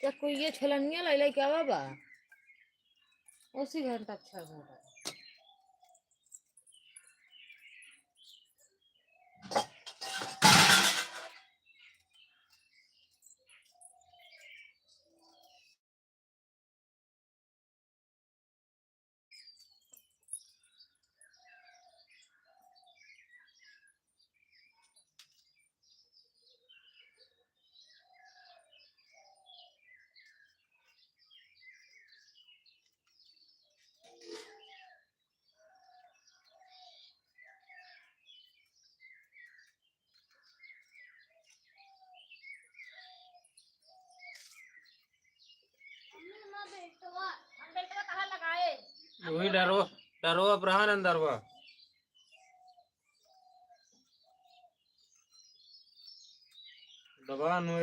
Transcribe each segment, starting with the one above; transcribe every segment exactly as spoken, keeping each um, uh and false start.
क्या कोई ये छोलनिया लाई लाई क्या बा? उसी घंटा अच्छा होगा। वही डरो, डरो अब रहा न अंदर बा। दबा नु।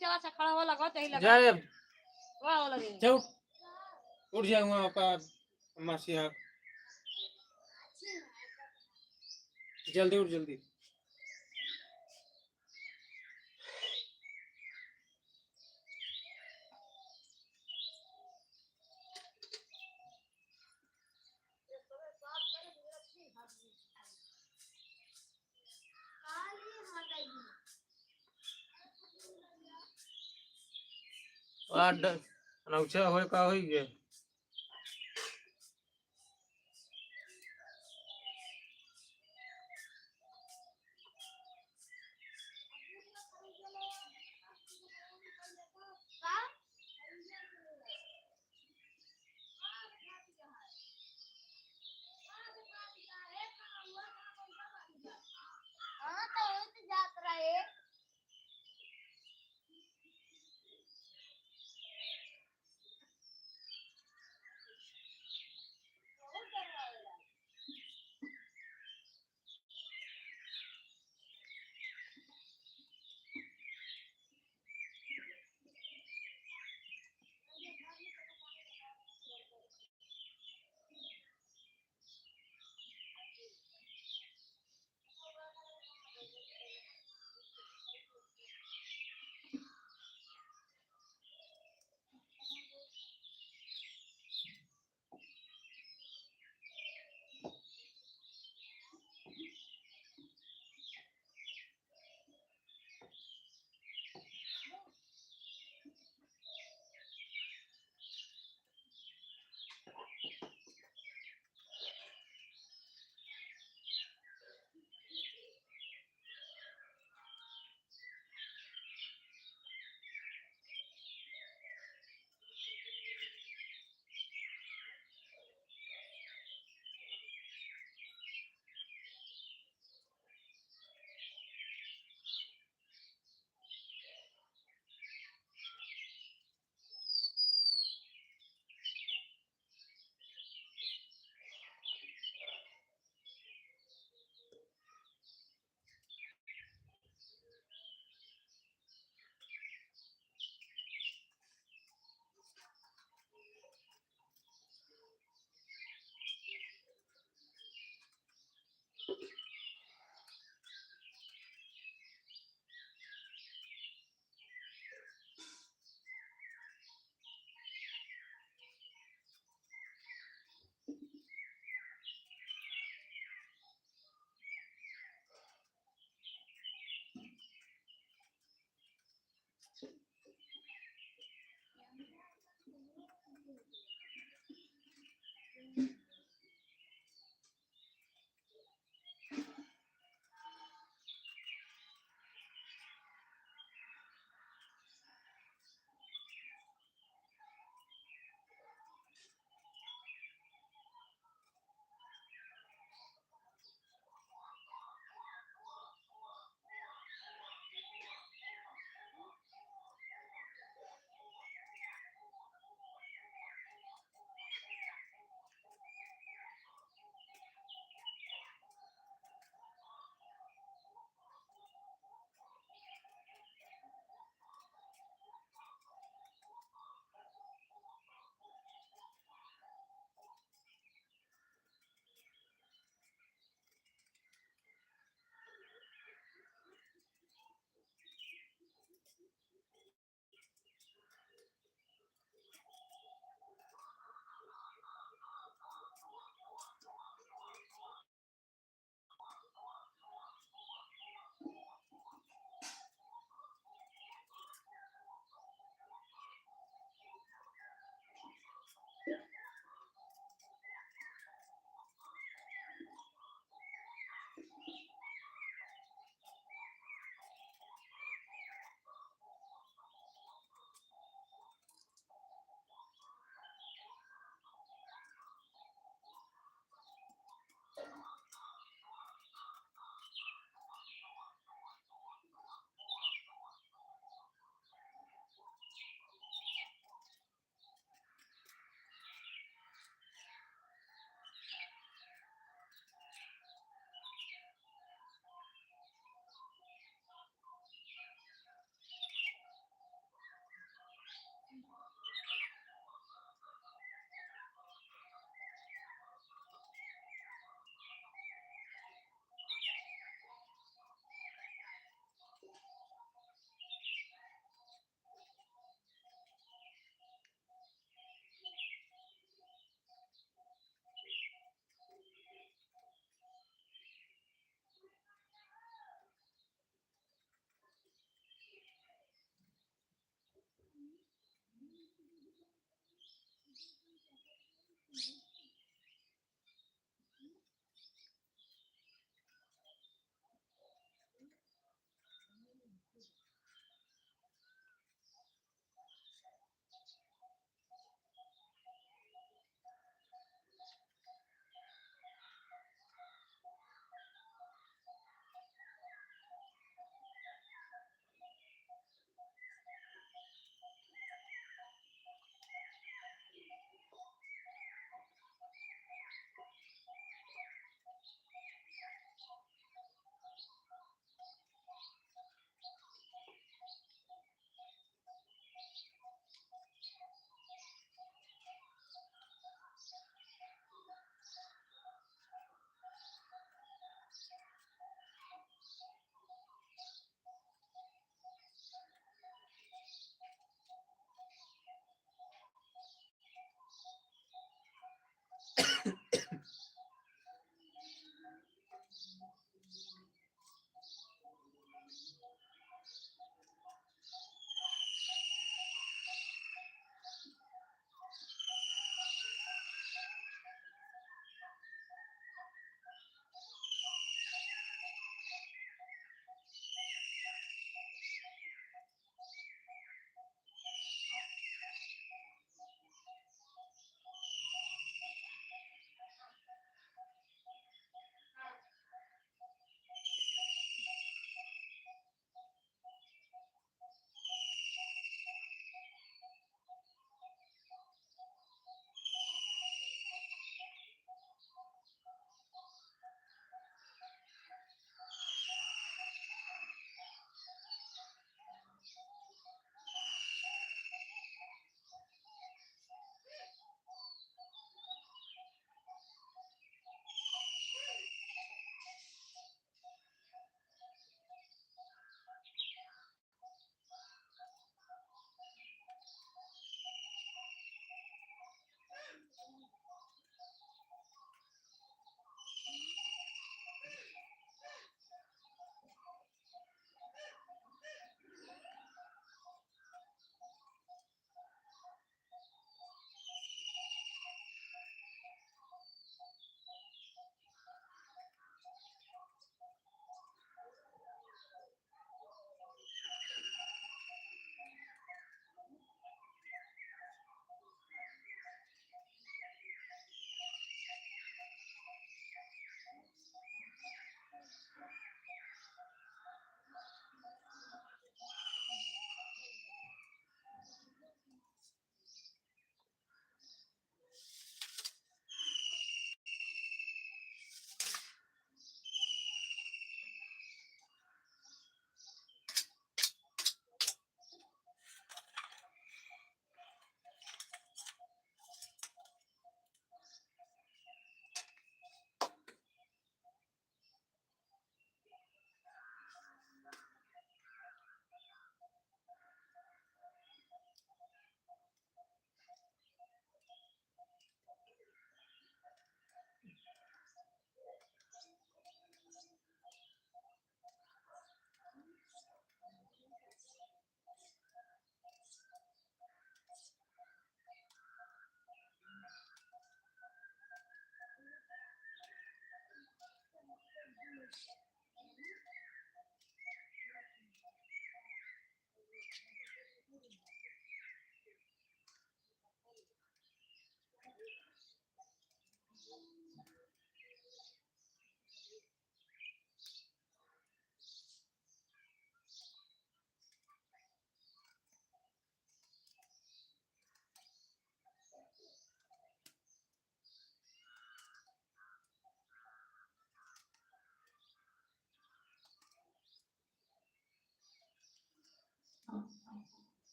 चला, अच्छा, खड़ा हो, लगा, तेही लगा। जा रे। वाह, हो लगे। जा उठ। उठ जा, वहाँ का मासी हा। जल्दी उठ, जल्दी। आ ड-, अनौछा होए का होई गे? हाँ, तो वही तो जात रहे।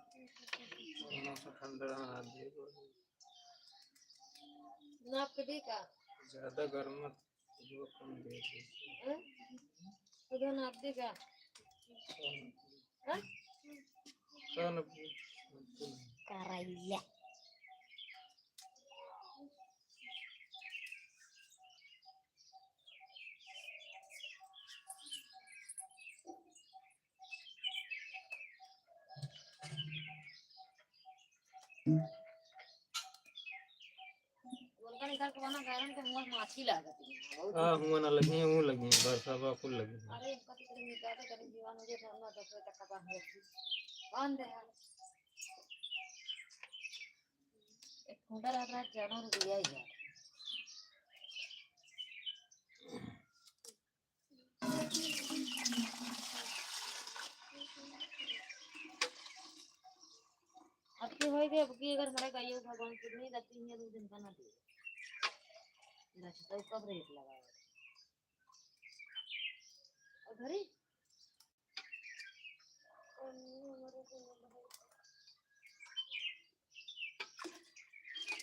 दोनों से ठंडा रहना चाहिए। नाप के दे का? ज्यादा गर्म मत, जो कम दे दे। हैं? उधर नाप दे का? हैं? कौन? करैया। उनका निकाल के बना, गायरन के मुंह माछी लागत है, बहुत हाँ, हुआ ना लगी है, वो लगी है, बरसा बा कुल लगी है। अरे, इनका तो कहीं निकाल के कहीं जीवन हो जाए, तो हम ना दस बजे तक का बाहर रखी। बांध दे हम। एक घंटा रात रात जाना और दिया ही जा। अब की होई गई, अब की अगर हमारे गाइयों भगवान किडनी रखती है, दो दिन का ना दे। अच्छा, तो कब रेट लगाओ? और घरी?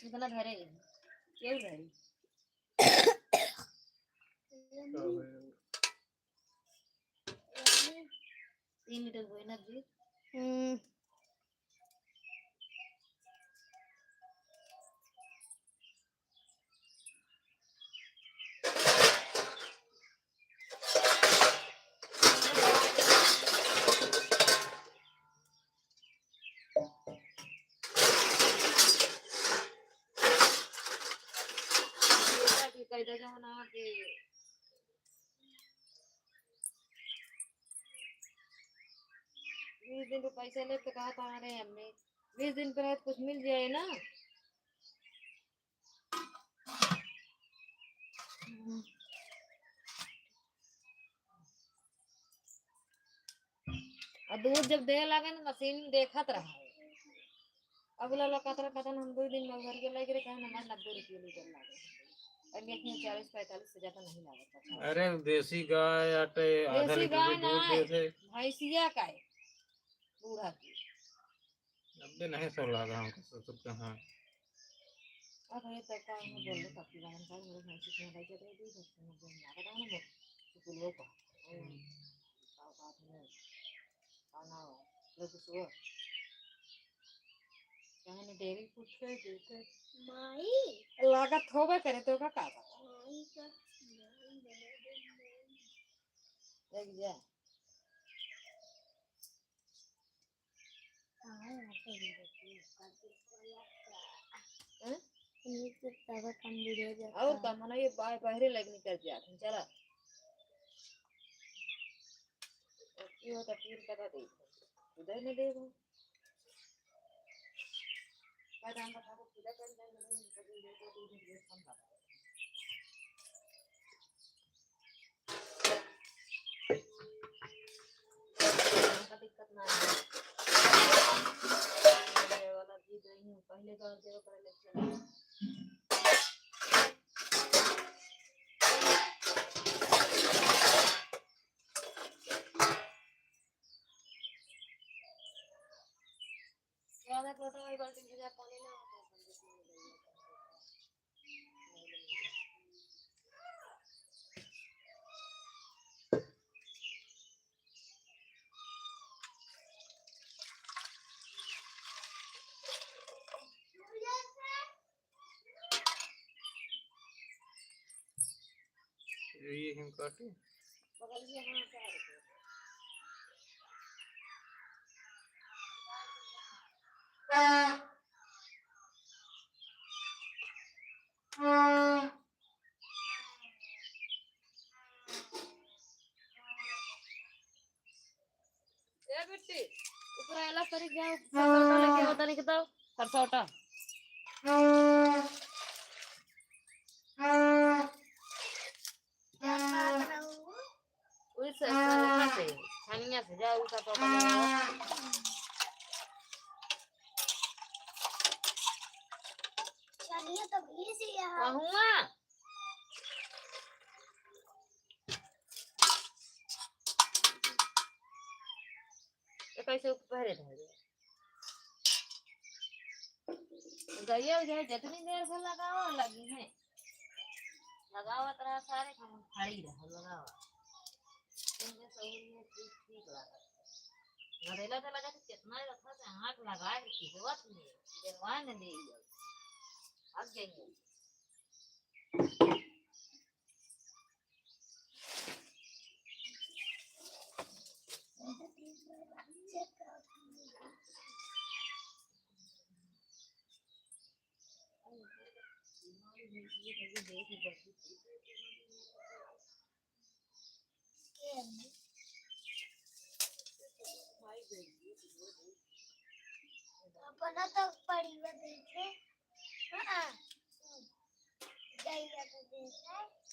इतना धरे, क्यों धरी? तीन लीटर हुए ना जी। हम्म। बीस दिन पे पैसा ले तो कहा था, अरे अम्मी, बीस दिन पे रहे तो कुछ मिल जाए ना। और दूध जब दे लागे ना, मशीन देखत रहा। अब ला ला कतरा कतन हम दो दिन में घर के लग रहे, कहे हमारे नब्बे रुपये लीटर लागे। अब एक में चालीस पैंतालीस से ज्यादा नहीं लागत था। अरे, देसी गाय आटे, आधा देसी लीटर गाय दूध ना है, देते। भैंसिया का है, बूढ़ा की। नब्बे नहीं, सौ लागा हमको, सौ सत्तर, हाँ। अब ये तो का हम बोल रहे, पक्की बात हम बोल रहे, मैं कितना भाई के दे दी, बस में बोल ना, बताओ ना, बोल, तो बोलो का। हम्म। का बात नहीं, खाना हो, लोग सो। कहाँ ने डेरी कुछ कर देते। माई। लागत होबे करे तो का, का बात? माई का, माई बना दे, माई। लग जा। हैं? और का, मना ये बाय-, बाहरे लग निकल जात हैं, चला। ये होता तीन कदा दे, उधर में दे दो। का दाम का पूजा कर दे, हमका दिक्कत ना है। ये वाला भी गई हूँ, पहले का देवे पड़े लेक्चर। ये हम काटे। ए बिट्टी, ऊपर आला सरी गया, सरसौटा लेके होता नहीं तो, सरसौटा। उस सरसौटा से, छनिया से, जा, उस सरसौटा ले आओ। छनिया तो घिस गया। कहुआ? ये कैसे ऊपर धरे? गइया उइया जितनी देर से लगावा लगी है, लगावत रहा सारे, हम खड़ी रहा लगावा। इनके शरीर में ठीक, ठीक लागत। घरेला तो लगा तो कितना ही रखा से आँख लगा के खिंचवत में, दिलवा न ले। अब जाइए। अपना तो पड़ी हुआ देखे। हाँ। गइया तो देखे।